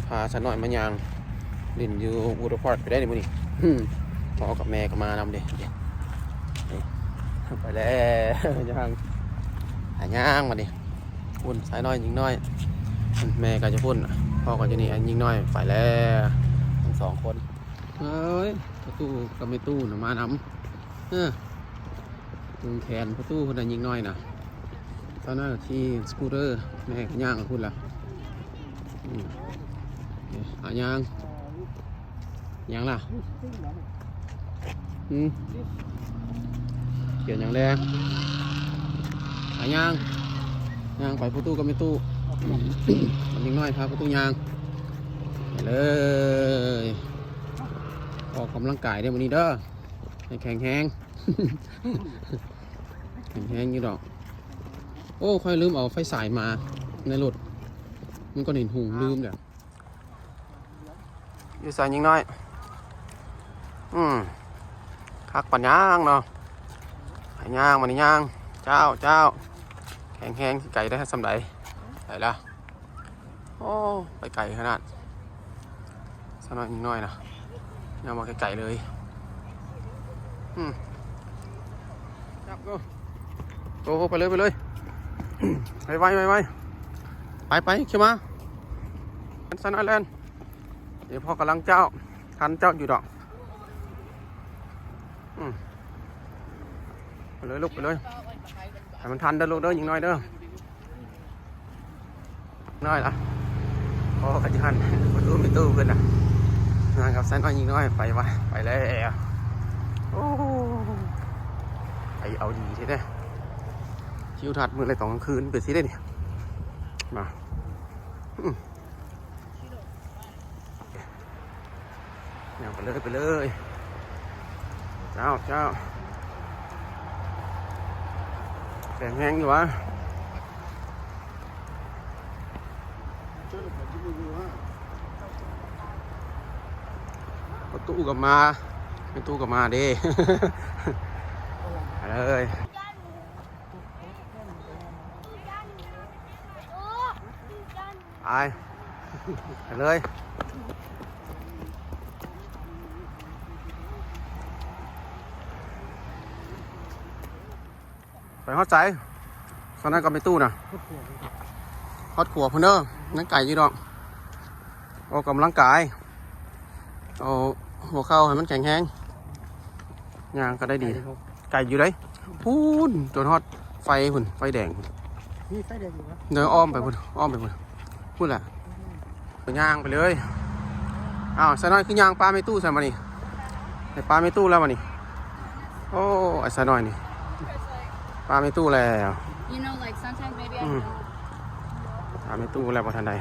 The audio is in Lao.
ພາສາວນ້ອຍມາຍ່າງຫຼິ້ນຢູ່ວໍເຕີພາກໄດ້ມື້ນີ້. ພໍ່ກັບແມ່ກໍມານຳເດ້. ໄປແລ້ວຍ່າງ ຫາຍ່າງບັດນີ້. ພຸ້ນສາວນ້ອຍຍິງນ້ອຍ ແມ່ກໍຢູ່ພຸ້ນ ພໍ່ກໍຢູ່ນີ້. ຍິງນ້ອຍໄປແລ້ວທັງສອງຄົນ. ເອີຍ ພໍ່ຕູ້ກັບແມ່ຕູ້ນະມານຳ. ເອີ ຈູງແຂນພໍ່ຕູ້ພຸ້ນນະຍິງນ້ອຍນະ. ຕອນນັ້ນຂີ່ສະກູດເຕີ ແມ່ກໍຍ່າງໄປພຸ້ນລະ. ອືມ ເອົາຍ່າງ ຫຍັງລະ? ຫືມ? ຂຽນຫຍັງແດ່? ອາ ຍ່າງ ຍ່າງໄປພໍ່ຕູ້ກັບແມ່ຕູ້. ເດັກນ້ອຍພາພໍ່ຕູ້ຍ່າງໄປເລີຍ. ອອກກຳລັງກາຍເດີ້ມື້ນີ້ເດີ້ ໃຫ້ແຂງແຮງ. ແຂງແຮງຢູ່ດອກ. ໂອ້ ຂ້ອຍລືມເອົາໄຟສາຍມາໃນລົດ ມັນກໍເຫັນຫຸງ ລືມແລ້ວ. ຢູ່ໃສຍິງນ້ອຍ? ອືມ ຄັກປານຫຍັງເນາະ. ໄປຍ່າງ ມານີ້ຍ່າງ ເຈົ້າ ເຈົ້າ. ແຂງແຮງ ຊິໄກໄດ້ສ່ຳໃດ? ໄປລະ. ໂອ້ ໄປໄກຂະໜາດ. ສາວນ້ອຍຍິງນ້ອຍນະ ຍ່າງມາໄກໆເລີຍ. ອືມ ຈັບໂກ ໂກ ໄປເລີຍ ໄປເລີຍ. ໄວໆ ໄວໆ ໄປໆ ເຂົ້າມາ. ສາວນ້ອຍແລ່ນ ເດ ພໍ່ກຳລັງເຈົ້າ ທັນເຈົ້າຢູ່ດອກ. ອືມ ໄປເລີຍລູກ ໄປເລີຍ. ໃຫ້ມັນທັນເດີ້ລູກເດີ້ ຍິງນ້ອຍເດີ້. ນ້ອຍລະ ພໍ່ກໍຢູ່ຫັ້ນ ປະຕູມີຕູ້ເພິ່ນນະ. ນາງກັບຊາຍນ້ອຍຍິງນ້ອຍໄປວະ ໄປແລ້ວ. ໂອ້ ໄປເອົາດີແທ້ເດ້. ທິວທັດມື້ແລະຕອນກາງຄືນເປັນຊີ້ເດ້ນີ້. ມາ ອືມ ຍ່າງໄປເລີຍ ໄປເລີຍ. ເຈົ້າ ເຈົ້າ ແຂງແຮງຢູ່ຫວາ? ປະຕູກໍມາ ປະຕູກໍມາເດ້. ໄປເລີຍ. ໄປ ໄປເລີຍ. ໄປຮອດໃສ? ຕອນນັ້ນກໍໄປຕູ້ນະ ຮອດຂົວພຸ້ນເດີ. ຍັງໄກຢູ່ດອກ. ອອກກຳລັງກາຍ ເອົາຫົວເຂົ່າໃຫ້ມັນແຂງແຮງ. ຍ່າງກໍໄດ້ດີ. ໄກຢູ່ເດ້ ພຸ້ນ ຈົນຮອດໄຟພຸ້ນ ໄຟແດງພຸ້ນ. ມີໄຟແດງຢູ່ຫວາ? ເດີ ອ້ອມໄປພຸ້ນ ອ້ອມໄປພຸ້ນ ພຸ້ນແຫຼະ. ຍ່າງໄປເລີຍ. ອ້າວ ສາວນ້ອຍຄືຍ່າງປະແມ່ຕູ້ຊັ້ນບາດນີ້? ໄດ້ປະແມ່ຕູ້ແລ້ວບາດນີ້. ໂອ້ ໄອ້ສາວນ້ອຍນີ້ປະແມ່ຕູ້ແລ້ວ. You know, like, sometimes maybe I ອືມ can ປະແມ່ຕູ້ແລ້ວບໍ່ທັນໄດ້.